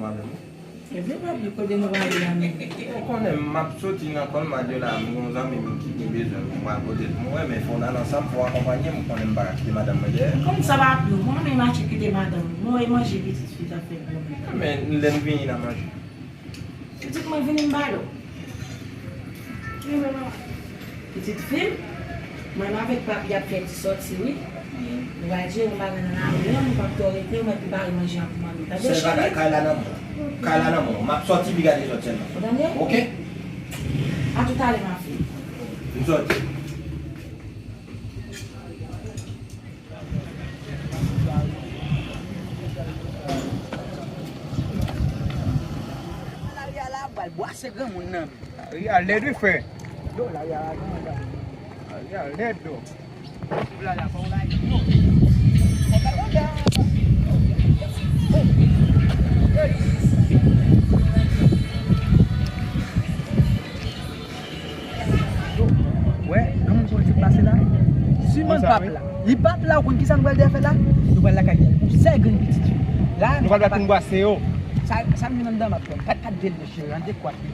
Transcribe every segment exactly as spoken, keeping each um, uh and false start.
Avè m. Epi, papi, kote nou prale la menm? Ou konnen m ap soti nan Kòlmadyo la, m gen yon zanmi m ki gen bezwen pou m al kote l. Mwen renmen fè n al ansanm, fò w akonpanye m, ou konnen m pa ka kite madanm mwen dèyè. Kòm sa pa ap nou, mwen renmen mache kite madanm, mwen wè manje pitit fi t ap fè pou mwen. Men, lè m vini nan manje. Pitit mwen vini m ba l. Pitit fi m, mwen avèk papi ap fè ti sòti, wi. Nou pral jere yon bagay nan lari an, nou p ap twò rete, ou mèt prepare manje an pou manmi. Tande, cheri? Sèl bagay, kay la nan men w. Kay la nan men w. M ap sòti, pi gade sòt sèlman. Ou tande? Oke? A toutalè, ma fille. M sòti. Lari a la, pral bwase granmoun nan. Lari a lèd wi, frè. Yo, lari a la, lari a lèd, yo. Lari a pa w lari, yo. Wè, nan moun politik pase la. Siman l p ap la. Li p ap la, ou konn ki sa nou pral deja fè la? Nou pral lakay li pou sèl grenn pitit yo. La, nou pral bat pou n bwase yo. Sa, sa m vin anndan m ap fè. Kat kat de l, mesye, an de kwat li.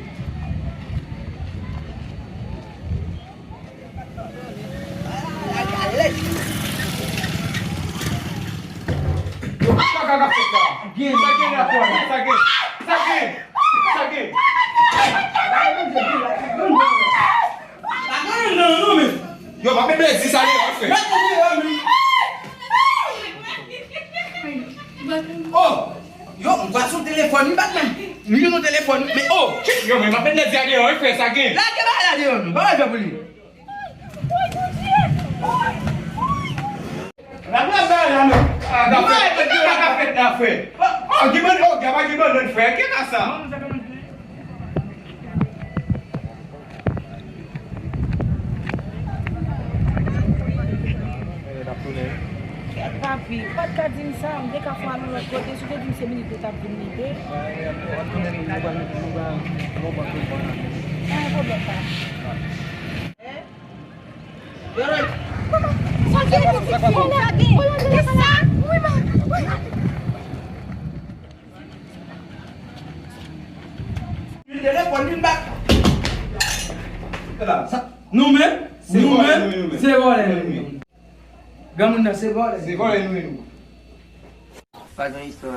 Yo, sa k ap fèt la? Sa gen la, sa gen, sa gen, sa gen. Pa gen nan nou, men. Yo, pa met plezi sa deyò, frè. Met nou deyò, men. Oh! Yo, m kwè se yon telefòn, m pa t menm. M jwenn yon telefòn, men oh! Yo, men pa met plezi a deyò, wi, frè, sa gen. Lage bagay la deyò, non. Pa wè jwe pou li. Lage bagay la, non. Ah, gafèt, gafèt la, frè. Oh, oh, gen bann, oh, gen pa gen bann, frè. Ki ka sa? Kèt, papi, ou pa t ka di m sa, m te ka fè w al yon lòt kote, si w te di m se minit ou t ap vin mete. Pa gen pwoblèm, papi. Sa gen, sa gen. Wi, ma. Telefòn vin bak. Nou menm, nou menm, se vòlè nou ye. Granmoun nan se vòlè. Se vòlè nou ye nou. Pa gen istwa.